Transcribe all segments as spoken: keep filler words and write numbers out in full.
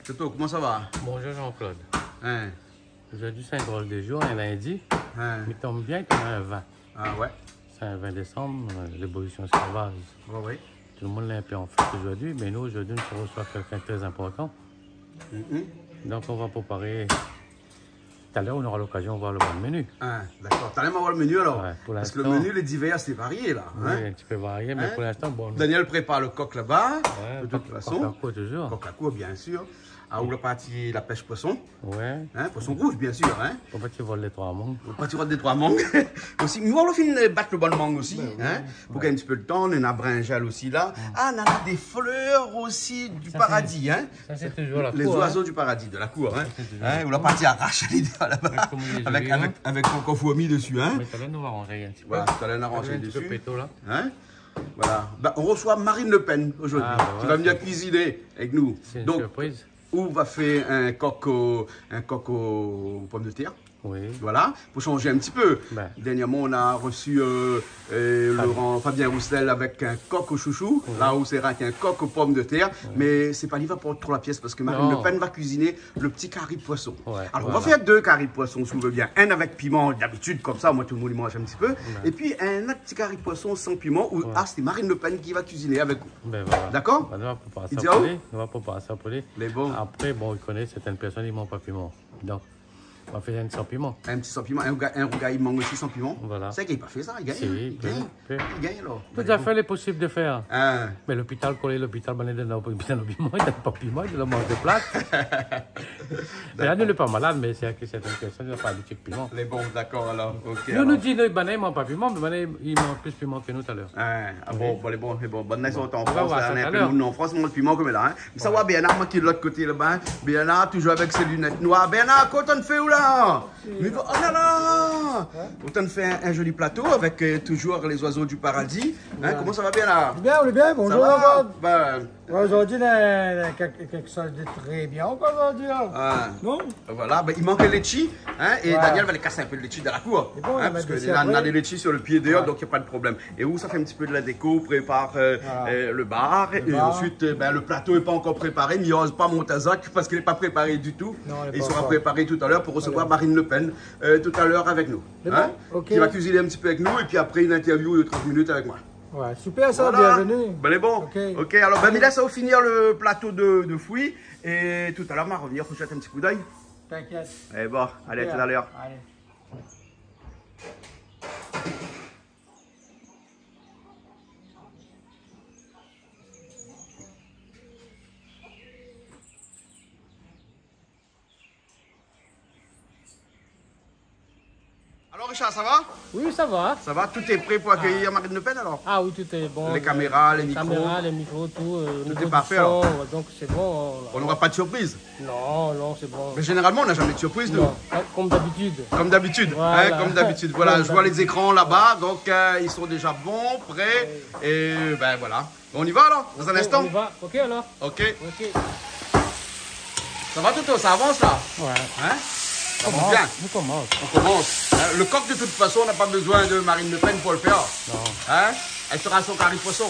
Toto, koman sa va ? Bonjour Jean-Claude. Hein ? Zordi sé in drol de zour, in lindi. Hein ? Mé i tonm bien, i tonm in vin. Ah ouais. Sé in vin désanm, euh, lévolision sava. Ouais, ouais. Tout le moun lé in pé an fèt zordi, mé nou, zordi, nou resoi kèlkin de trè inportan. Mhm. Donk, nou va préparé Talèr, nou nora lokazion de voir le bon menu. Ah, dakor. Talèr, nou va voir le menu alor. Ouais, pou linstan. Parske le menu lé divèr, lé varié la, hein ? Oui, in ti pé varié, mé pou linstan, bon. Daniel prépar le kok laba, de tout fason. Kok la kour, touzour. Kok la kour, bien sir. Ah, ou la parti la pèsh poison. Ouais. Hein, poison rouz, bien sir, hein ? Ou la parti vol lé troi mang. Ou la parti vol lé troi mang. Osi, nou va fine bat le bann mang osi, hein ? Pou gingn in ti pé de tan, néna brinzèl osi la. Mm. Ah, néna dé flèr osi du paradi, hein ? Sa sé touzour la kour, hein. Les oiseaux du paradis, de la cour, hein. Sa sé touzour la kour. Hein, ou la parti arash laba. Avèk, avèk, avèk konko fourmi desi, hein. Mé talèr nou va ranz in ti pé. Voilà, talèr nou va ranz in ti pé desi. Hein ? Voilà. Bin, nou resoi Marine Le Pen zordi, ki va vni kuiziné avèk nou. Ah, bin voilà, sé in sirpriz. Donk, ou va fé in kok o, in kok o pomdetèr. Oui. Voilà, pou shanzé in ti pé. Bin. Dernièrman, nou la resi, euh, euh, Fabien. Laurent, Fabien Roussel avèk in kok o shoushou. Oui. La ou sera avèk in kok o pomdetèr. Oui. Mé sé pa li va port tro la pièce parske Marine Le Pen va kuiziné le ti kari poison. Non. Ouais, voilà. Alor, nou va fé dé kari poison, si ou vé bien. In avèk piman, dabitid, konmsa, omoin tout le moun i manz in ti pé. Ouais. Épi in ot ti kari poison san piman, ou, ah, sé Marine Le Pen ki va kuiziné avèk ou. Bin voilà. Dakor ? Bin, nou va prépar sa pou li. Nou va prépar sa pou li. Mé bon. Apré, bon, ou koné, sèrtin pèrsone i manz pa piman. Donk, nou va fé in san piman. In ti san piman, in rougay, in rougay mang osi san piman. Voilà. Sa i gingn pa fé sa, i gingn, hein ? Si, i gingn. I gingn, alor. Tout zafèr lé posib de fèr. Hein. Mé lopital, kolé lopital, bann i donn pa piman, i donn pa piman, i donn manz de plat. Mé la, nou lé pa malad, mé sé ke sèrtin pèrsone la pa abitié piman. Lé bon, dakor, alor. Ok, alor. Nou, nou di, nou, bann i manz pa piman, mé bann i manz plis piman ke nou talèr. Hein, ah bon, bon, lé bon, lé bon. Bann i sort an Frans, la, néna in pé de moun an Frans i manz piman konm la, hein. Mé sa va bien, amoin ki lé de lot koté laba, hein. Bernard, touzour avèk sé linèt noir. Bernard, koman ou fé ou la ? Mé, oh la la ! Hein ? Ou fé in, in zoli plato avèk, euh, touzour les oiseaux du paradis. Hein, koman sa va, Bernard ? Bien, nou lé bien, bonzour. Sa va ? Bin, ouais, zordi, néna, néna kèk, kèk shoz de trè bien, koi, zordi, la. Ah. Non ? Voilà, bin, i mank létshi, hein, é Daniel va alé kas in pé létshi dan la kour. Sé bon, hein, parske néna, néna dé létshi su le pié déor, donk na pa de problèm. É ou sa fé in ti pé de la déko, ou prépar, euh, euh, le bar, é ansuit, euh, bin, le plato lé pa ankor préparé, mé i oz pa mont azot parske li lé pa préparé ditou. Non, li lé pa ankor. É li sera préparé talèr pou resevoir Marine Le Pen, euh, talèr avèk nou. Hein ? Lé bon, ok. Ki va kuiziné in ti pé avèk nou, épi apré in interview de trant minit avèk moin. Ouais, super sa, bienvenue. Voilà. Bin, lé bon. Ok. Ok, alor, bin, mi lès aou fini le plato de, de frui, é talèr, ma revnir pou zèt in ti koudèy. T'inquiète. Lé bon, alé, talèr. Super. Alé. Alor, Richard, sa va ? Oui, sa va. Sa va ? Tout lé pré pou akèyir Marine Le Pen, alor ? Ah oui, tout lé bon. Les caméras, les micros. Les caméras, les micros, tout, euh, au niveau du son, ouais, donc c'est bon, on a... Tout lé paré, alor ? Nou nora pa de sirpriz ? Non, non, c'est bon. Mé zénéralman, nou na zamé de sirpriz, nou. Non, comme d'habitude. Comme d'habitude, hein, comme d'habitude. Voilà, je vois les écrans là-bas, donc, euh, ils sont déjà bons, prêts, et ben voilà. On y va alors, dans un instant ? Ok, on y va. Ok, alors. Ok. Ok. Ça va, Toto, ça avance là ? Ouais. Hein ? Ça avance bien. On commence. On commence. Hein, le coq, de toute façon, n'a pas besoin de Marine Le Pen pour le faire. Non. Hein ? Elle sera à son cari poisson.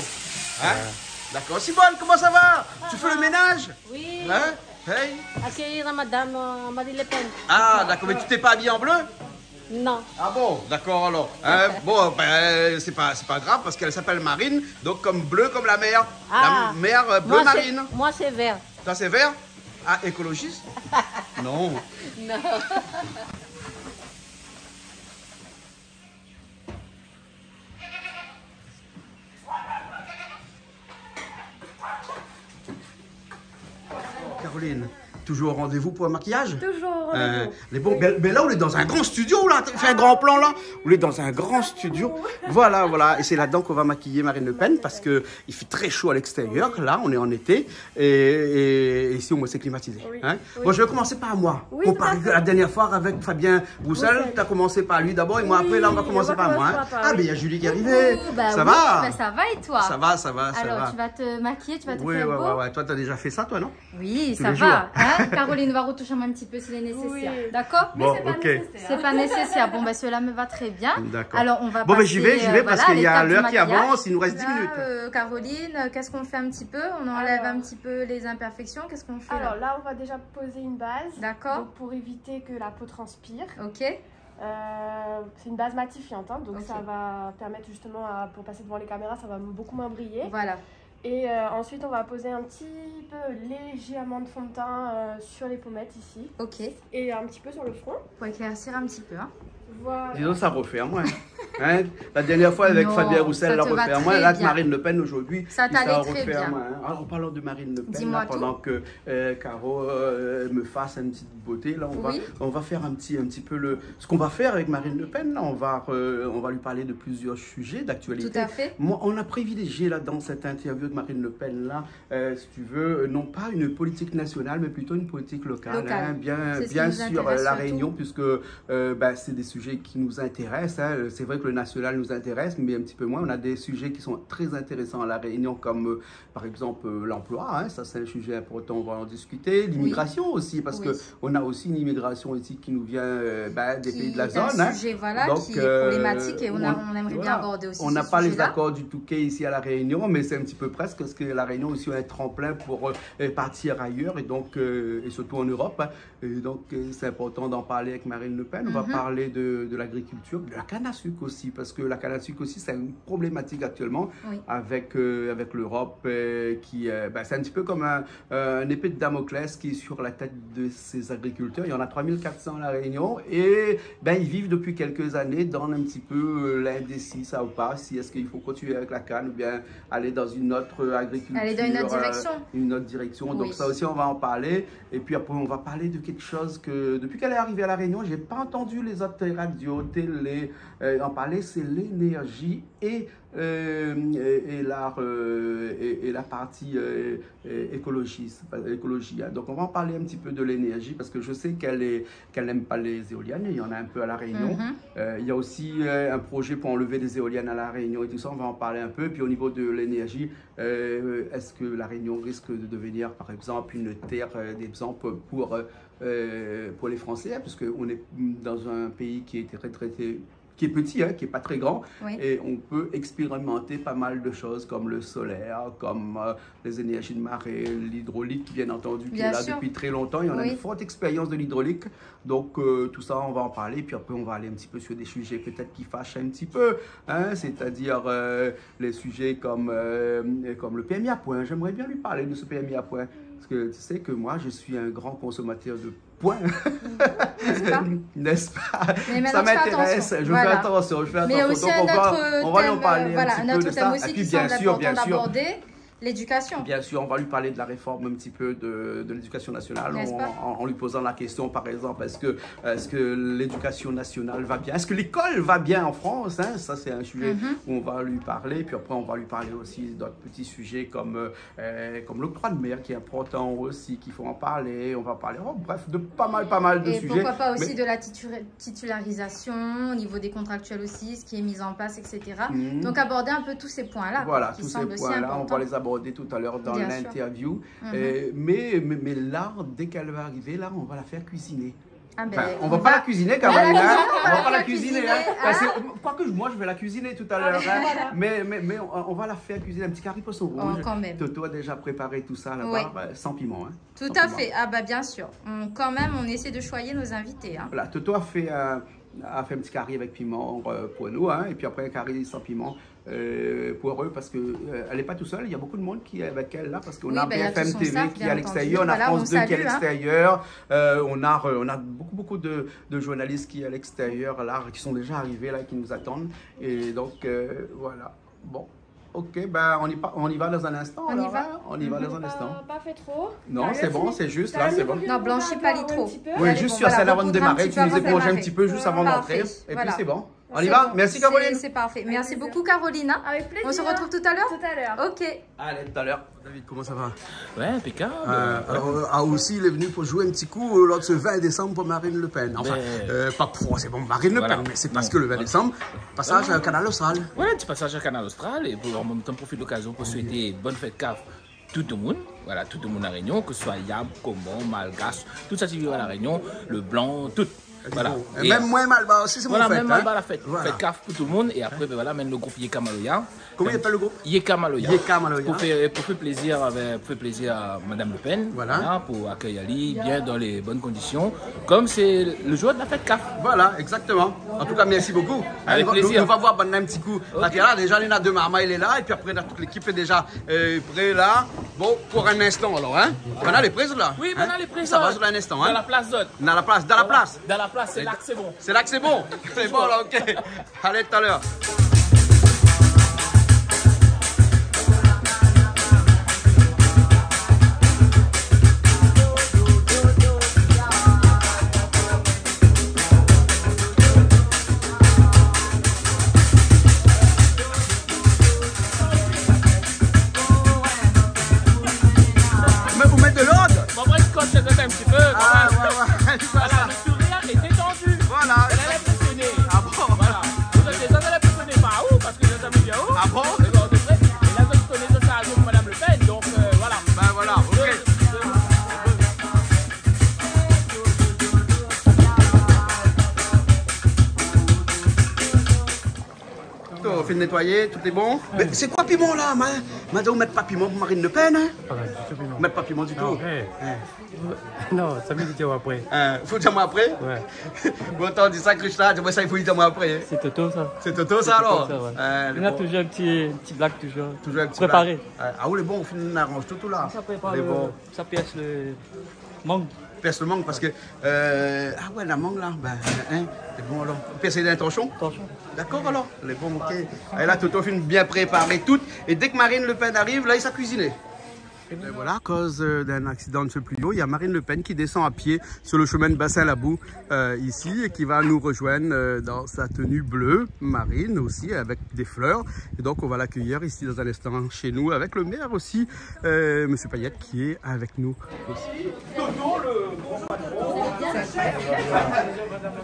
Hein ? Ouais. D'accord. Simone, comment ça va ? Ça va. Tu fais le ménage ? Oui. Hein ? Hey. Accueillir la madame, euh, Marine Le Pen. Ah, d'accord, mais tu t'es pas habillée en bleu ? Non. Ah bon, d'accord alors. Hein, bon, ben, c'est pas, c'est pas grave parce qu'elle s'appelle Marine, donc comme bleu comme la mer. Ah. La mer, euh, bleu marine. Moi, c'est, moi, c'est vert. Toi, c'est vert ? Ah, écologiste ? Non. Non. Caroline, toujours au rendez-vous pour un maquillage ? Toujours au rendez-vous. Euh, mais bon, ben, ben là, on est dans un grand studio, là. Fais un grand plan, là. On est dans un grand studio. Voilà, voilà. Et c'est là-dedans qu'on va maquiller Marine Le Pen parce que il fait très chaud à l'extérieur. Là, on est en été. Et, et, et ici, au moins, c'est climatisé. Oui. Hein ? Oui. Bon, je vais commencer par moi. Oui, tout à fait. Comparé à la dernière fois avec Fabien Roussel, t'as commencé par lui d'abord et moi après, là, on va commencer par moi, hein. Oui, on va commencer par, par lui. Ah, ben, il y a Julie qui est arrivée. Coucou, ben oui, ben ça va et toi ? Ça va, ça va, ça va. Alors, tu vas te maquiller, tu vas te faire beau ? Oui, ouais, ouais, ouais. Toi, t'as déjà fait ça, toi, non ? Oui, ça va, hein ? Caroline va retoucher un petit peu si c'est nécessaire. Oui. D'accord ? Bon, ok. Mais c'est pas nécessaire. C'est pas nécessaire. Bon, ben, cela me va très bien. D'accord. Alors, on va passer, euh, voilà, à l'étape du maquillage. Bon, ben, j'y vais, j'y vais parce qu'il y a l'heure qui avance, il nous reste dix minutes. Et là, euh, Caroline, euh, qu'est-ce qu'on fait un petit peu ? On enlève un petit peu les imperfections. Alors. Qu'est-ce qu'on fait là ? Alors là, on va déjà poser une base. D'accord. Donc, pour éviter que la peau transpire. Ok. Euh, c'est une base matifiante, hein, donc ça va permettre justement à, pour passer devant les caméras, ça va beaucoup moins briller. Ok. Voilà. Et, euh, ensuite, on va poser un petit peu légèrement de fond de teint, euh, sur les pommettes ici. Ok. Et un petit peu sur le front. Pour éclaircir un petit peu, hein. Voilà. Dis donc, sa i arfé amoin, hein. Hein ? La dernière fois avec Fabien Roussel, la i arfé amoin. Non, ça te va très bien. Là, avec Marine Le Pen aujourd'hui, sa i arfé amoin, hein. Ça t'allait très bien. Alors, en parlant de Marine Le Pen, là, pendant que, euh, Caro, euh, me fasse une petite beauté, là, on va, on va faire un petit, un petit peu le, ce qu'on va faire avec Marine Le Pen, là, on va, euh, on va lui parler de plusieurs sujets d'actualité. Dis-moi tout. Tout à fait. Moi, on a privilégié, là, dans cette interview de Marine Le Pen, là, euh, si tu veux, euh, non pas une politique nationale, mais plutôt une politique locale, hein, bien, bien sûr, euh, La Réunion, puisque, euh, bah, c'est des sujets qui nous intéressent, hein. C'est vrai que le national nous intéresse, mais un petit peu moins. On a des sujets qui sont très intéressants à La Réunion, comme, euh, par exemple, euh, l'emploi, hein, ça c'est un sujet important, on va en discuter. Oui. L'immigration aussi, parce que on a aussi une immigration ici qui nous vient, euh, bah, des pays de la zone, hein. Qui est un sujet, voilà, qui est problématique et on a, on aimerait bien aborder aussi ce sujet-là. Donc, euh, on, voilà. On n'a pas les accords du Touquet ici à La Réunion, mais c'est un petit peu presque, parce que La Réunion aussi est un tremplin pour, euh, partir ailleurs et donc, euh, et surtout en Europe, hein. Et donc, euh, c'est important d'en parler avec Marine Le Pen. Mhm. On va parler de, de l'agriculture, de la canne à sucre aussi, parce que la canne à sucre aussi, c'est une problématique actuellement avec, euh, avec l'Europe, euh, qui, euh, bah, c'est un petit peu comme un, euh, une épée de Damoclès qui est sur la tête de ces agriculteurs. Il y en a trois mille quatre cents à La Réunion et, ben, ils vivent depuis quelques années dans un petit peu, euh, l'indécis, ça ou pas, si est-ce qu'il faut continuer avec la canne ou bien aller dans une autre agriculture, euh, une autre direction. Aller dans une autre direction. Oui. Donc ça aussi, on va en parler. Et puis après, on va parler de quelque chose que, depuis qu'elle est arrivée à La Réunion, j'ai pas entendu les autres radios, télé, euh, en parler, c'est l'énergie et, euh, et, et la, euh, et, et la partie, euh, euh, écologiste, euh, écologie, hein. Donc, on va en parler un petit peu de l'énergie parce que je sais qu'elle est, qu'elle n'aime pas les éoliennes. Il y en a un peu à La Réunion. Mhm. Euh, il y a aussi, euh, un projet pour enlever des éoliennes à La Réunion et tout ça. On va en parler un peu. Et puis, au niveau de l'énergie, euh, est-ce que La Réunion risque de devenir, par exemple, une terre, euh, d'exemple pour, euh, euh, pour les Français, hein, parce que on est dans un pays qui est très, très, très qui est petit, hein, qui est pas très grand, oui, et on peut expérimenter pas mal de choses comme le solaire, comme, euh, les énergies de marée, l'hydraulique, bien entendu, qui est là depuis très longtemps. Bien sûr. Oui. Et on a une forte expérience de l'hydraulique. Donc, euh, tout ça, on va en parler. Puis après, on va aller un petit peu sur des sujets peut-être qui fâchent un petit peu, hein, c'est-à-dire, euh, les sujets comme, euh, comme le permis à points. J'aimerais bien lui parler de ce permis à points. Parce que tu sais que moi, je suis un grand consommateur de points. N'est-ce pas ? N'est-ce pas ? Mais maintenant, tu fais attention. Ça m'intéresse. Voilà. Je fais attention, je fais attention. Donc, on va, on va lui en parler un petit peu de ça. Mais aussi un autre, euh, thème, euh, voilà, un autre thème aussi qui semble important d'aborder, l'éducation. Et puis, bien sûr, bien sûr, on va lui parler de la réforme un petit peu de, de l'éducation nationale, en, en, en lui posant la question, par exemple, est-ce que, est-ce que l'éducation nationale va bien ? Est-ce que l'école va bien en France ? Hein, ça, c'est un sujet où on va lui parler. Mhm. Puis après, on va lui parler aussi d'autres petits sujets comme, euh, euh, comme l'octroi de mer qui est important aussi, qu'il faut en parler, on va parler, oh, bref, de pas mal, pas mal de sujets. Et pourquoi pas aussi de la titu-, titularisation, au niveau des contractuels aussi, ce qui est mis en place, et cetera. Mhm. Donc aborder un peu tous ces points-là, qui semblent aussi importants. Voilà, tous ces points-là, on va les aborder tout à l'heure dans l'interview. Bien sûr. Mhm. Euh, mais, mais, mais là, dès qu'elle va arriver, là, on va la faire cuisiner. Ah ben, enfin, on va pas la cuisiner, Caroline, hein. On va pas la cuisiner, hein. Parce que, quoique, moi, je vais la cuisiner tout à l'heure, hein. Ah, voilà. Mais, mais, mais on, on va la faire cuisiner un petit cari poisson rouge. Oh, quand même. Toto a déjà préparé tout ça là-bas, bah, sans piment, hein. Oui. Tout à fait. Sans piment. Ah bah, bien sûr. On, quand même, on essaie de choyer nos invités, hein. Voilà, Toto a fait un, a fait un petit cari avec piment, euh, pour nous, hein, et puis après, un cari sans piment. Euh, pour eux, parce que, euh, elle est pas tout seule, il y a beaucoup de monde qui est avec elle là, parce qu'on a B F M T V qui est à l'extérieur, on a France deux qui est à l'extérieur, euh, on a, euh, on a beaucoup, beaucoup de, de journalistes qui est à l'extérieur là, qui sont déjà arrivés là, qui nous attendent. Et donc, euh, voilà. Bon. Ok, ben, on y pa-, on y va dans un instant, alors, hein ? On y va. On y va dans un instant. Mhm. Pas, pas fait trop. Non, c'est bon, c'est juste, là, c'est bon. T'as le temps de faire un petit peu. Non, blanchis pas trop. Regarde, on va reprendre un petit peu avant de démarrer. Oui, juste sur la cérémonie de mariage, tu nous es plongé un petit peu juste avant d'entrer. Voilà, parfait. Et puis, c'est bon. On y va ? Voilà. Merci, Caroline. C'est parfait. Merci beaucoup, Caroline, hein. Avec plaisir. On se retrouve tout à l'heure ? Tout à l'heure. Ok. Allez, tout à l'heure. David, comment ça va ? Ouais, impeccable. Euh, alors, euh, ah, aussi, il est venu pour jouer un petit coup, euh, lors de ce vingt décembre pour Marine Le Pen. Enfin, euh, pas pour, c'est bon, Marine Le Pen, mais c'est parce que le vingt décembre, passage à Kanal Austral. Ouais, ti pasaj a Kanal Austral, é pou, an mèm tan, profit lokazion pou swété bone fèt kaf tout le moun. Voilà, tout le moun La Rényon, ke se soi Yab, Komor, Malgash, tout sak i viv La Rényon, le blan, tout. Voilà. É mèm moin, Malbar osi, sé mon fèt, mèm Malbar la fèt. Voilà. Fèt kaf pou tout le moun. É apré, bin voilà, amenn le group Yeka Maloya. Koman i apèl le group ? Yeka Maloya. Yeka Maloya. Pou fé, pou fé plézir avèk, pou fé plézir a Madame Le Pen. Voilà. Voilà, pou akèy ali bien dan lé bone kondision. Kom sé le jour de la fèt kaf. Voilà, exactement. En tout cas, merci beaucoup. Avec plaisir. Nou, nou va voir bann-la in ti kou. OK. Paske la, déza, néna dé marmay lé la, épi apré, néna tout lékip lé déza, euh, pré la. Bon, pou in instan, alor, hein. Bann-la lé pré la. Oui, bann-la lé pré. Sa va, sou in instan, hein. Dan la plas zot. Dan la plas, dan la plas. Dan la plas, sé la ke sé bon. Sé la ke sé bon. Sé bon, la, OK. Allez, tout à l'heure. Mé fo mèt de lord. Bon, moin, je scotche peut-être un petit peu. Ah, ouais, ouais. Voilà, le sourire est détendu. Voilà. Zot la lèr inprésioné. Ah bon ? Voilà. Zot la lèr inprésioné par ou, paske zot la zamé vi aou. Ah bon ? É bin, de fait, é la, zot i koné sa, zot, Madame Le Pen, donk, euh, voilà. Ben voilà, OK. Tout fine nétoiyé, tout lé bon. Mé sé koi piman la ? Ma, ma di aou mèt pa piman pou Marine Le Pen, hein ? Pa ditou piman. Mèt pa piman ditou. Non, sa mi di aou apré. Hein, fo di amoin apré ? Ouais. Bon, atann, di sa, Krishna, di amoin sa, i fo di amoin apré, hein. Sé Toto, sa. Sé Toto, sa, alor ? Sé Toto, sa, ouais. Hein, lé bon. Néna touzour in ti, in ti blag, touzour. Touzour in ti blag. Préparé. Ah, ou lé bon, ou fine aranz tout, tout la. Sa prépar le, sa pèrs le mang. Pèrs le mang, paske, euh, ah ouais, la mang la, bin, hein, lé bon alor. Pèrs ali dan torshon ? Torshon. Dakor alor, lé bon, OK. É la, Toto fine bien préparé tout. É dèk Marine Le Pen i ariv, la, i sa kuiziné. Et voilà, à cause, euh, d'un accident de ce plio, il y a Marine Le Pen qui descend à pied sur le chemin de Bassin Labou, euh, ici, et qui va nous rejoindre, euh, dans sa tenue bleu marine aussi, avec des fleurs. Et donc, on va l'accueillir ici dans un instant chez nous, avec le maire aussi, euh, Monsieur Payet, qui est avec nous aussi.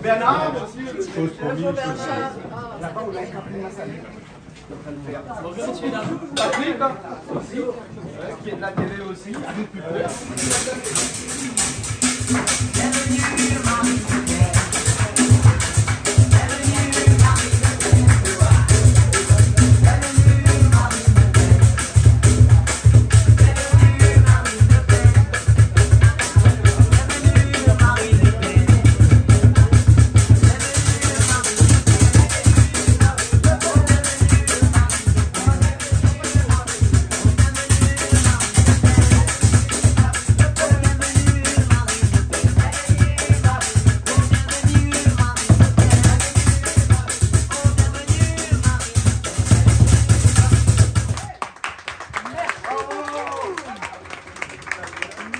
Bernard aussi, le Patrick, hein, aussi, euh, qui est de la télé aussi.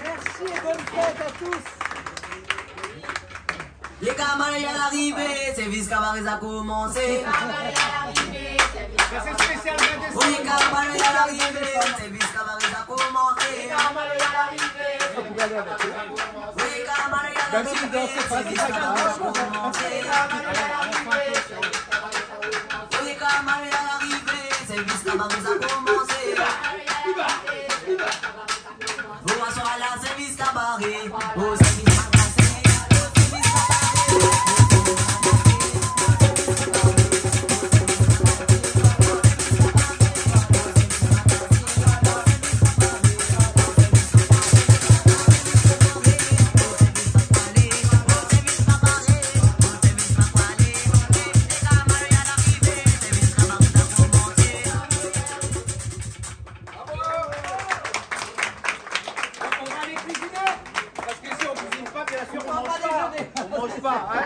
Merci et bonne fête à tous. Lé kamarad larivé, sèrvis kabaré sa komansé. Lé kamarad larivé, sèrvis kabaré sa komansé. Lé kamarad larivé, sèrvis kabaré sa komansé. Lé kamarad larivé, sèrvis kabaré sa komansé. Bonsoir, la sèrvis kabaré. Oh, sèrvis kabaré. On va aller cuisiner. Parce que si on cuisine pas, bien sûr, on mange pas. On mange pas, hein.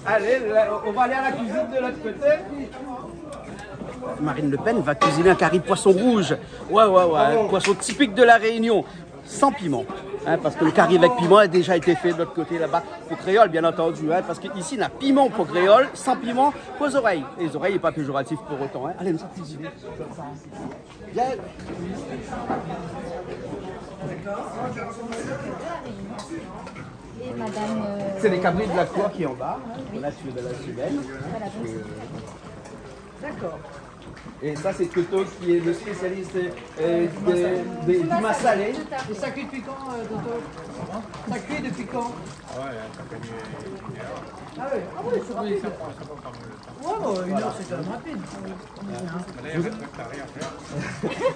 Allez, là, on va aller à la cuisine de l'autre côté. Marine Le Pen va cuisiner un cari poisson rouge. Ouais, ouais, ouais, un poisson typique de La Réunion, sans piment. Hein, parce que le cari avec piment a déjà été fait de l'autre côté là-bas, pour Kréol, bien entendu. Hein, parce que ici, on a piment pour Kréol, sans piment pour les oreilles. Et les oreilles n'est pas péjoratif pour autant. Hein. Allez, nous sommes cuisiner. Bien. Et madame, euh, c'est les cabris de la cour qui est en bas, hein, oui. Voilà, tu es de la semaine. Voilà, donc c'est... D'accord. Et ça, c'est Toto qui est le spécialiste, euh, des, des, du massalé. Et ça cuit depuis quand, euh, Toto ? Ça cuit depuis quand ? Ah ouais, ça fait une heure. Ah ouais, ah ouais, c'est rapide. Oui, ça prend, ça prend pas mal de temps. Ouais, bon, une heure, c'est quand même rapide.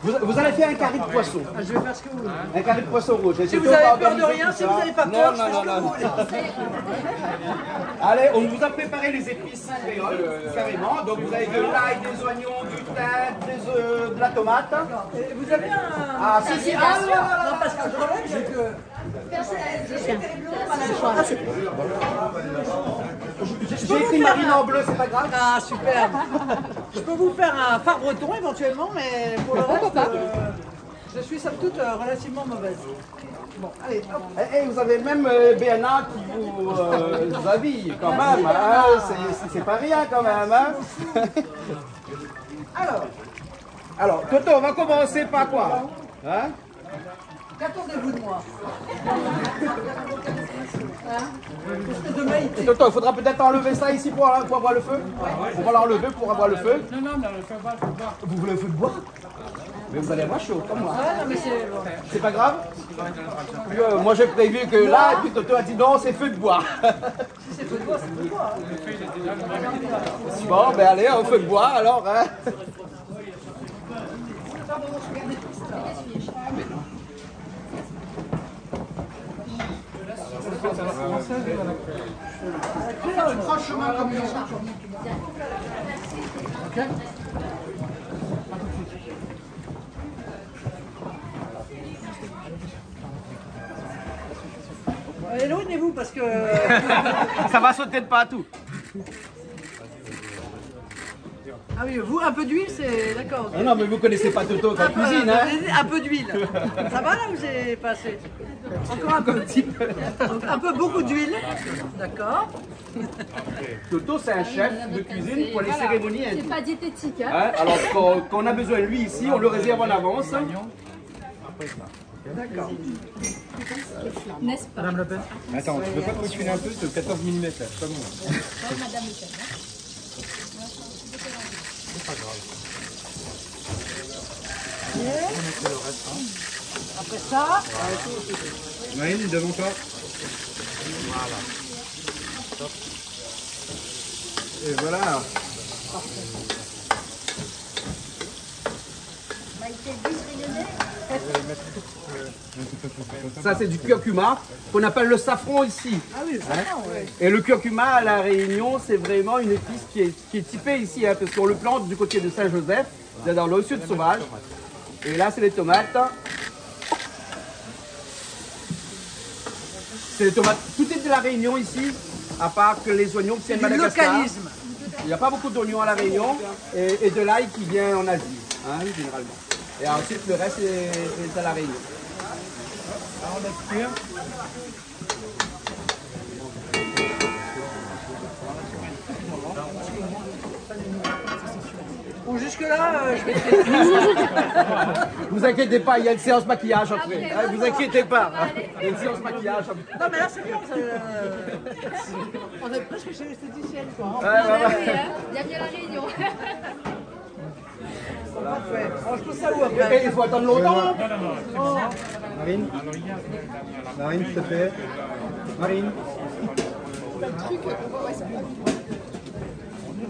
Vous, vous, vous allez faire un carry de poisson. Ah, je vais faire ce que vous voulez. Un carry de poisson rouge. Et Toto va organiser tout ça. Si vous avez peur de rien, si vous n'avez pas peur, je fais ce que vous voulez. Non, non, non, non. Allez, on vous a préparé les épices créoles, carrément. Donc vous avez de l'ail, des oignons, du thym, des œufs, de la tomate. Et vous avez un... Ah, si, si, ah, non, non, non, non, parce que le problème, c'est que J'ai écrit marine en bleu, c'est pas grave. Ah, super. Je peux vous faire un phare breton éventuellement, mais pour le reste, euh, je suis somme toute, euh, relativement mauvaise. Bon, allez, hop. Eh, eh, vous avez même, euh, Bernard qui vous, euh, vous habille quand même, hein. C'est, c'est, c'est pas rien quand même, hein. Alors. Alors, Toto, on va commencer par quoi ? Hein ? Qu'attendez-vous de moi ? Hein ? Parce que demain, il... Toto, il faudra peut-être enlever ça ici pour, pour avoir le feu. On va l'enlever pour avoir le feu. Non, non, non, le feu de bois, le feu de bois. Vous voulez le feu de bois ? Mais vous allez avoir chaud, comme moi. Ouais, non, mais c'est, bon. C'est pas grave. Euh, moi, j'ai prévu que là, et puis Toto a dit non, c'est feu de bois. Si c'est feu de bois, c'est feu de bois, hein. Bon, ben allez, au feu de bois, alors, hein. Euh, éloignez-vous parce que... Ça va sauter de partout. Ah oui, vous, un peu d'huile, c'est d'accord. Ah non, mais vous connaissez pas Toto quand il cuisine, hein ? Un peu, un peu d'huile. Ça va là où j'ai passé ? Encore un peu. Un petit peu. Donc, un peu beaucoup d'huile. D'accord. Toto, c'est un chef de cuisine pour les cérémonies hindoues. Voilà. C'est pas diététique, hein ? Hein ? Alors, quand, quand on a besoin de lui ici, on le réserve en avance. D'accord. N'est-ce pas ? Madame Le Pen. Attends, tu peux pas pousser un peu, c'est quatorze millimètres là, c'est pas bon. Ouais, Madame Le Pen, hein. C'est pas grave. On met le reste, hein. Après ça, Marine, devant toi. Voilà. Top. Et voilà. Ça, c'est du curcuma, qu'on appelle le safran ici. Ah oui, le safran, ouais. Et le curcuma à La Réunion, c'est vraiment une épice qui est, qui est typée ici, hein, parce qu'on le plante du côté de Saint-Joseph, dans le sud sauvage. Et là, c'est les tomates. C'est les tomates. Tout est de La Réunion ici, à part que les oignons qui viennent de Madagascar. C'est du localisme. Il n'y a pas beaucoup d'oignons à La Réunion et, et de l'ail qui vient en Asie, hein, généralement. Et ensuite, le reste est, est à La Réunion. Bon, jusque-là, euh, je vais... Vous inquiétez pas, il y a une séance maquillage après. Hein, vous inquiétez pas. Il y a une séance maquillage après. Non, mais là, c'est bien, ça, euh, on est presque chez l'esthéticienne, quoi. Ouais, ouais, ouais. Ah oui, hein. Il y a bien La Réunion. Parfait. Alors, je pose ça où après ? Et, et il faut attendre longtemps, hein ? Marine ? Marine, s'il te plaît. Marine ?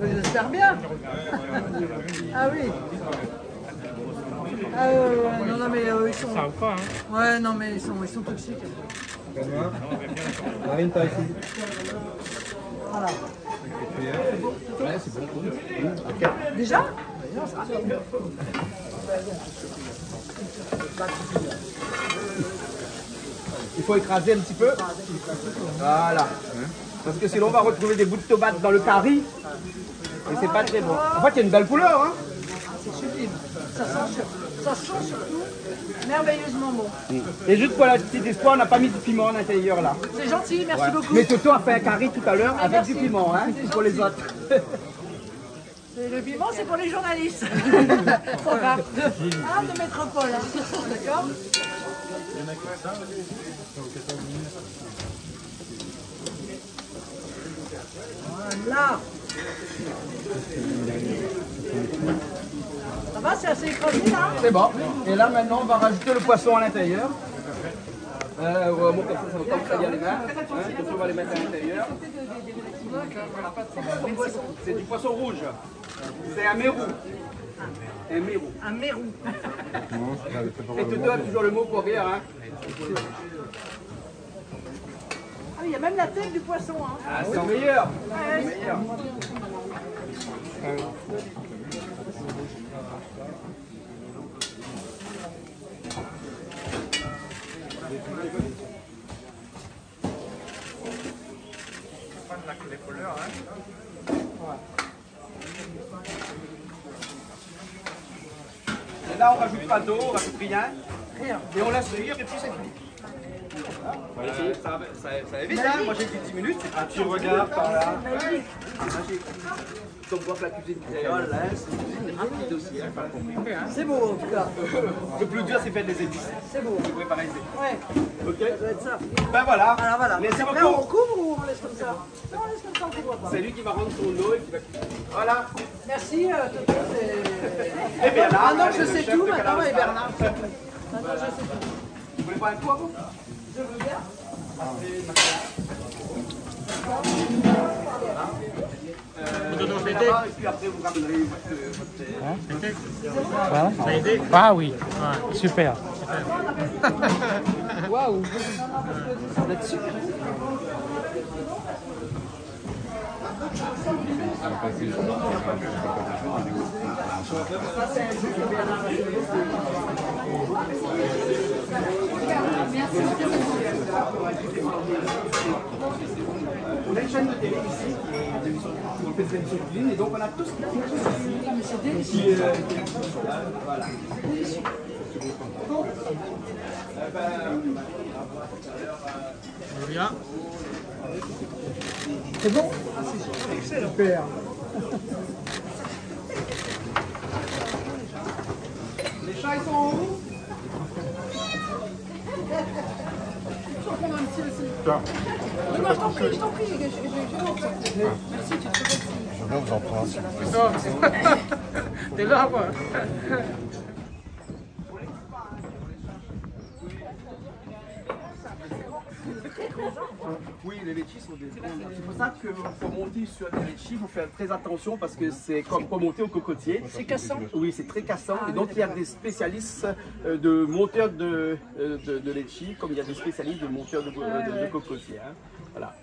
J'espère bien. Ah oui. Ah, euh, non, non, mais, euh, ils sont... Ça ou pas, hein ? Ouais, non, mais ils sont, ils sont toxiques. Benoît. Marine, par ici. Voilà. Ouais, c'est bon. Déjà ? Il faut écraser un petit peu. Voilà. Parce que sinon, on va retrouver des bouts de tomate dans le carry. Et c'est pas très bon. En fait, il y a une belle couleur, hein. C'est sublime. Ça sent sur-, ça sent surtout merveilleusement bon. Mm. Et juste pour la petite histoire, on n'a pas mis de piment à l'intérieur, là. C'est gentil, merci beaucoup. Ouais. Mais Toto a fait un carry tout à l'heure avec du piment, hein, pour les autres. Ah, merci. C'est gentil. Et le piment, c'est pour les journalistes. Faut pas. Ah, de métropole, hein. D'accord ? Voilà. Ça va, c'est assez écrasé, là ? C'est bon. Et là, maintenant, on va rajouter le poisson à l'intérieur. Euh, ouais, bon, comme ça, ça va pas me salir les mains. Hein, comme ça, on va les mettre à l'intérieur. C'est du poisson rouge. C'est un mérou. Un mérou. Un mérou. Et tu dois toujours le mot pour rire, hein. Ah, il y a même la tête du poisson, hein. Ah, c'est le meilleur. Ouais, ouais. Le meilleur. Et là, on rajoute pas d'eau, on rajoute rien. Rien. Et on laisse cuire et puis c'est fini. Voilà, c'est, ça, ça, ça va vite, hein. Moi, j'ai dit dix minutes, c'est un petit regard par là. Magique. Donc, on voit que la cuisine créole, là, hein, c'est une cuisine rapide aussi, hein. C'est beau, en tout cas. Le plus dur, c'est faire des épices. C'est beau. C'est préparer les épices. Ouais. Ok ? Ça doit être ça. Ben voilà. Alors voilà. Merci beaucoup. Là, on couvre ou on laisse comme ça ? Non, on laisse comme ça, on couvre pas. C'est lui qui va rendre son eau et qui va cuisiner. Voilà. Merci, euh, Toto, c'est... Et Bernard, hein, le chef de cuisine. Maintenant, je sais tout, maintenant, et Bernard, c'est tout. Maintenant, je sais tout. Vous voulez boire un coup avant ? Je veux bien. Euh, là-bas, et puis après, vous ramènerez votre, votre, hein ? Voilà. Ça a été ? Ah oui. Ouais. Super. Waouh. Là-dessus. On a une chaîne de télé ici, on fait des émissions de cuisine, et donc on a tout ce qui... Et puis, euh, voilà. Bien. C'est bon ? Super. Les chats, ils sont où ? Je peux prendre un petit aussi. Tiens. Non, non, je t'en prie, je t'en prie, je, je, je, je... Merci, tu te remercie. Je veux bien vous en prendre, s'il vous plaît. T'es là, quoi. Oui, les litchis sont des... C'est pour ça que pour monter sur les litchis, il faut faire très attention parce que c'est comme pour monter au cocotier. C'est cassant ? Oui, c'est très cassant. Ah, oui, d'accord. Et donc, il y a des spécialistes, euh, de monteurs de, euh, de, de litchis, comme il y a des spécialistes de monteurs de, euh, de, de cocotiers, hein. Voilà.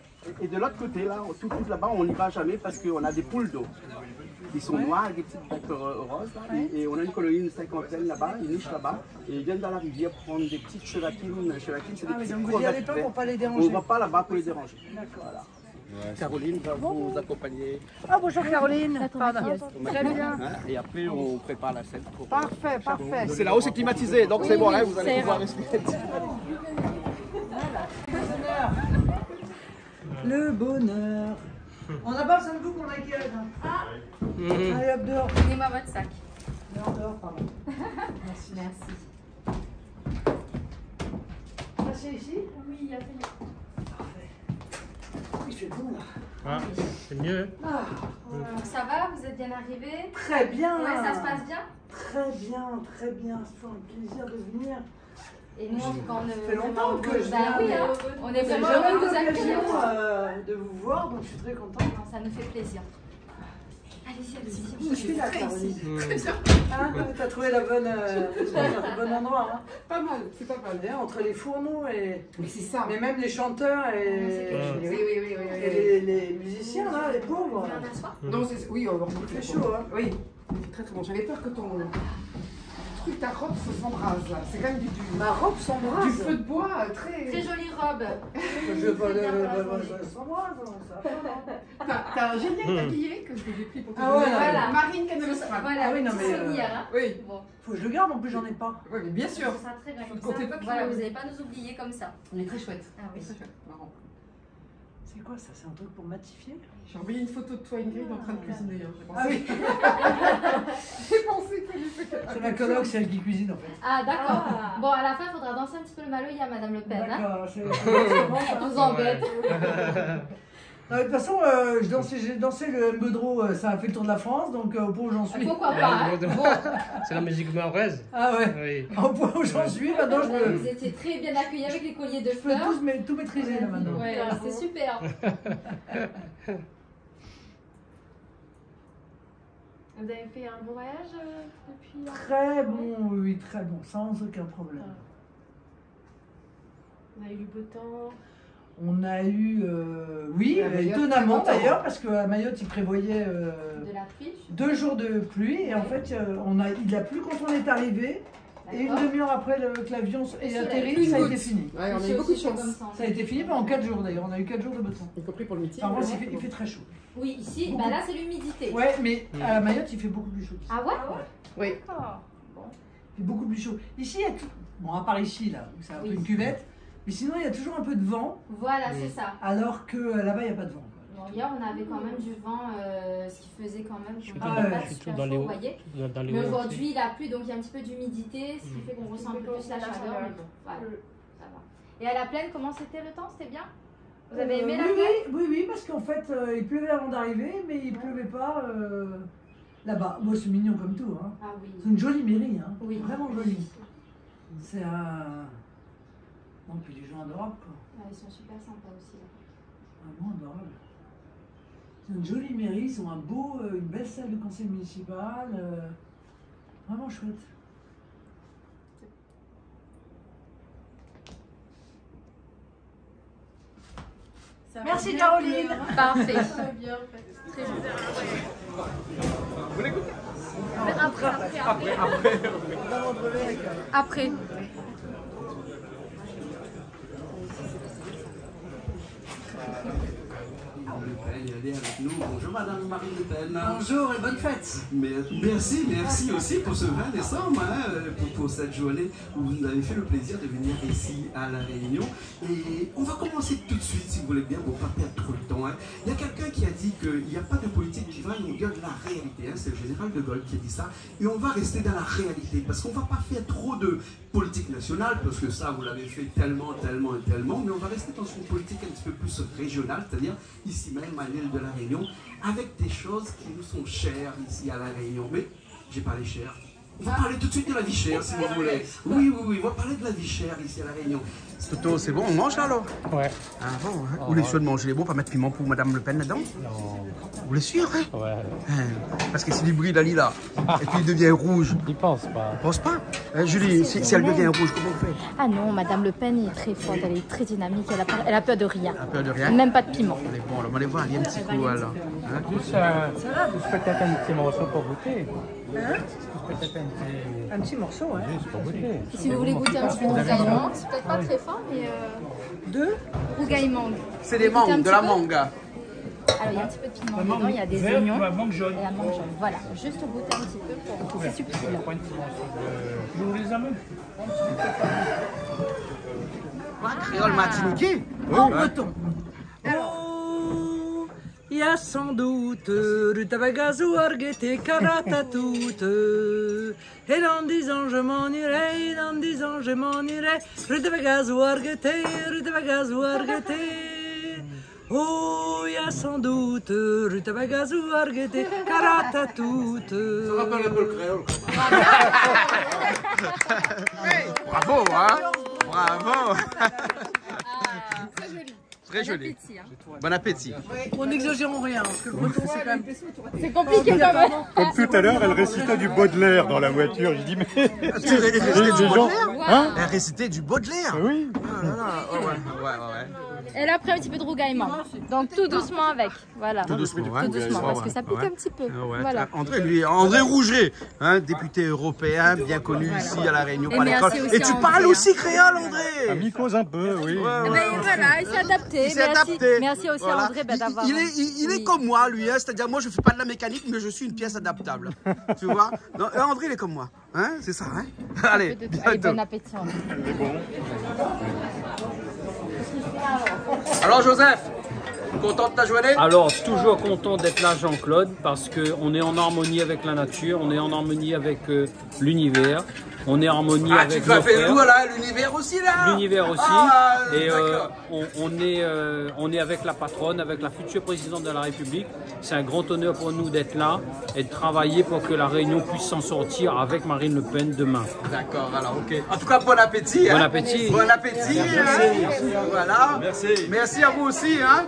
Et, et de l'autre côté, là, tout, tout là-bas, on n'y va jamais parce qu'on a des poules d'eau. Ils sont noirs avec des petites bêtes, euh, roses, là. Ouais. Et, et on a une colonie, une cinquantaine là-bas, ils nichent là-bas. Et ils viennent dans la rivière prendre des petites chevatines. Chevatines, c'est des petites crevettes vertes. Ah, mais donc vous y allez pas pour pas les déranger. On va pas là-bas pour les déranger. D'accord. Voilà. Caroline va vous accompagner. Ah, bonjour Caroline. Pardon. Très bien. Hein, et après, on prépare la scène pour, euh... Parfait, parfait. C'est là-haut, c'est climatisé, donc c'est bon, hein, vous allez pouvoir respirer. Le bonheur. On a pas besoin de vous pour l'accueil, hein. Ah. Allez, hop, dehors. Donnez-moi votre sac. Dehors, dehors, pardon. Merci. Merci. Ah, c'est ici ? Oui, il y a fait. Parfait. Il fait bon, là. Ah, c'est mieux. Ah, ouais. Donc ça va, vous êtes bien arrivés ? Très bien. Ouais, ça se passe bien ? Très bien, très bien. C'est toujours un plaisir de venir. Et nous, quand on... Ça fait longtemps que je viens, mais j'ai jamais eu l'occasion, euh, de vous voir, donc je suis très contente. Bah oui, hein. Non, ça nous fait plaisir. Allez-y, allez-y. Où je suis là, Caroline ? Très bien. Hein, t'as trouvé la bonne, euh, le bon endroit, hein ? Pas mal, c'est pas mal. Bien, entre les fourneaux et... Mais c'est ça. Mais même les chanteurs et... Ah, mais c'est quelque chose. Oui, oui, oui, oui, oui. Et les, les musiciens, là, les pauvres. Vous voulez un asseoir ? Non, c'est, oui, on va... Il fait chaud, hein ? Oui. Il fait très, très bon. J'avais peur que ton truc, ta robe, ça s'embrase, là. C'est quand même du, du... Ma robe s'embrase ? Du feu de bois, euh, très... Très jolie robe. Je veux pas... Très bien, euh, corageuse. Ça s'embrase, ça va, non ? T'as, t'as un génial tablier que, que j'ai pris pour te donner. Ah ouais, non, mais... Voilà. Marine Canelostral. Voilà, petit souvenir, hein. Ah oui, non, mais, euh... Oui. Bon. Faut que je le garde, en plus, j'en ai pas. Ouais, mais bien sûr. Ce sera très bien comme ça. Faut compter pas trop. Voilà, vous allez pas nous oublier comme ça. Il est très chouette. Ah oui. Très chouette, marrant. C'est quoi ça ? C'est un truc pour matifier ? J'ai envoyé une photo de toi, Ingrid, en train de cuisiner, hein, j'ai pensé. Ah oui. J'ai pensé que... C'est ma coloc, c'est elle qui cuisine, en fait. Ah, d'accord. Ah. Bon, à la fin, il faudra danser un petit peu le maloya, Madame Le Pen, hein ? D'accord, c'est, c'est bon, ça. Elle vous embête. Ouais. Non, mais de toute façon, euh, je dansais, j'ai dansé le Mbodro, euh, ça a fait le tour de la France, donc, euh, au point où j'en suis. Pourquoi pas, hein ? Bon. C'est la musique mahoraise. Ah ouais. Oui. Au point où j'en suis, maintenant, je peux, vous étiez très bien accueillis avec les colliers de fleurs. Je peux tout ma-, tout maîtriser, là, maintenant. Ouais, c'est super. Vous avez fait un bon voyage, euh, depuis la... Très bon, oui, oui, très bon, sans aucun problème. Ah. On a eu le beau temps. On a eu, euh, oui, étonnamment d'ailleurs, parce que à Mayotte, ils prévoyaient, euh, deux jours de pluie, et en fait, euh, on a, il a plu quand on est arrivé, et une demi-heure après le, que l'avion ait atterri, ça a été fini. Ouais, on a eu beaucoup de chance. Ça a été fini pendant quatre jours d'ailleurs, on a eu quatre jours de beau temps. Y compris pour le meeting. Par contre, il fait, il fait très chaud. Oui, ici, bah là, c'est l'humidité. Ouais, mais à la Mayotte, il fait beaucoup plus chaud qu'ici. Ah ouais ? Oui. D'accord. Bon. Il fait beaucoup plus chaud. Ici, il y a tout, bon, à part ici, là, où c'est un peu une cuvette, mais sinon, il y a toujours un peu de vent. Voilà, c'est ça. Alors que, euh, là-bas, il y a pas de vent, quoi. Bon, hier, on avait quand même du vent, euh, ce qui faisait quand même qu'on n'avait pas super chaud, vous voyez. Mais aujourd'hui, il a plu, donc il y a un petit peu d'humidité, ce qui fait qu'on ressent un peu plus la chaleur, mais bon, voilà, ça va. Et à La Plaine, comment c'était le temps ? C'était bien ? Vous avez aimé La Plaine ? Euh, oui, oui, oui, oui, parce qu'en fait, euh, il pleuvait avant d'arriver, mais il pleuvait pas, euh, là-bas. Bon, c'est mignon comme tout, hein. Ah oui. C'est une jolie mairie, hein. Oui. Vraiment jolie. C'est un, non, puis les gens adorables, quoi. Ah, ils sont super sympas aussi, là. Vraiment adorables. C'est une jolie mairie, ils ont un beau, euh, une belle salle de conseil municipal, euh, vraiment chouette. Merci, Caroline. Parfait. Très bien, en fait. Très bien. Mais après, après, après. Après. Le Pen, elle est avec nous. Bonjour, Madame Marine Le Pen. Bonjour et bonne fête. Mais, merci, merci aussi pour ce vingt décembre, hein, pour, pour cette journée où vous nous avez fait le plaisir de venir ici à La Réunion. Et on va commencer tout de suite, si vous voulez bien, pour pas perdre trop de temps, hein. Il y a quelqu'un qui a dit qu'il n'y a pas de politique qui vaille, on regarde la réalité, hein. C'est le général de Gaulle qui a dit ça. Et on va rester dans la réalité, parce qu'on va pas faire trop de politique nationale, parce que ça, vous l'avez fait tellement, tellement et tellement, mais on va rester dans une politique un petit peu plus régionale, c'est-à-dire ici même, à l'île de la Réunion, avec des choses qui nous sont chères ici à la Réunion. Mais j'ai parlé cher. On va parler tout de suite de la vie chère, si vous voulez. Oui, oui, oui, on va parler de la vie chère ici à la Réunion. Toto, c'est bon, on mange alors ? Ouais. Ah bon, hein ? Vous voulez sûr de manger les bons, pas mettre piment pour Madame Le Pen là-dedans ? Non. Vous voulez sûr, hein ? Ouais. Hein, parce que si le bruit là, il est là, et puis il devient rouge. Il pense pas. Il pense pas. Hein, Julie, si, si elle devient rouge, comment on fait ? Ah non, Madame Le Pen est très forte, elle est très dynamique, elle a peur, elle a peur de rien. Elle a peur de rien. Même pas de piment. Allez, bon, alors, on va aller voir, il y a un petit coup, alors. Hein ? Juste, euh, peut-être un petit morceau pour goûter. Hein ? Peut-être un petit... Un petit morceau, hein. Juste pour goûter. Si vous voulez goûter un petit peu de rougail mangue, c'est peut-être pas très fort, mais, euh, de rougail mangue. C'est des mangues, de la mangue. Alors, il y a un petit peu de piment dedans, il y a des oignons et la mangue jaune. Voilà, juste goûter un petit peu pour, c'est subtil. Prends un petit morceau de... Vous voulez les amandes ? Ah, créole martiniquais. En breton. Alors. Oh, il y a sans doute, rutavagazo argete karatatout. Et en disant je m'en irai, et en disant je m'en irai, rutavagazo argete, rutavagazo argete. Oh, il y a sans doute, rutavagazo argete karatatout. Ça rappelle un peu le créole, quand même. Bravo, hein ? Bravo. Ah, très joli. Très joli. Bon appétit, hein. Bon appétit. Ouais. On n'exagérons rien, parce que le breton, c'est quand même... C'est compliqué quand même. Comme tout à l'heure, elle récitait du Baudelaire dans la voiture. Je dis, mais... Ah, tu ré-, récitais du Baudelaire ? Hein ? Elle récitait du Baudelaire ? Ah oui. Ah là là, ouais, ouais, ouais, ouais. Elle a pris un petit peu de rougail mangue. Donc tout doucement avec. Voilà. Tout doucement, ouais. Tout doucement, parce que ça pique un petit peu. Ah ouais. Voilà. André, lui, André Rouget, hein, député européen, bien connu ici à La Réunion par l'école. Et tu parles aussi créole, André. Ah, mi koz un peu, oui. Ouais, ouais. Eh ben, voilà, il s'est adapté. Il s'est adapté. Merci aussi, André, ben, d'avoir... Il, il est, il, il est comme moi, lui, hein, c'est-à-dire, moi, je fais pas de la mécanique, mais je suis une pièce adaptable. Tu vois ? Non, euh, André, il est comme moi. Hein, c'est ça, hein ? Allez, bientôt. Allez, bon appétit, André. Alors, Joseph, Kontan de ta journé ? Alors, toujours content d'être là, Jean-Claude, parce que on est en harmonie avec la nature, on est en harmonie avec, euh, l'univers, on est en harmonie avec nos frères. Ah, tu grimpes lourd, là, l'univers aussi, là. L'univers aussi. Ah, d'accord. Et, euh, on, on est, euh, on est avec la patronne, avec la future présidente de la République. C'est un grand honneur pour nous d'être là et de travailler pour que la Réunion puisse s'en sortir avec Marine Le Pen demain. D'accord, alors, ok. En tout cas, bon appétit, hein. Bon appétit. Bon appétit, hein. Merci. Voilà. Merci. Merci à vous aussi, hein.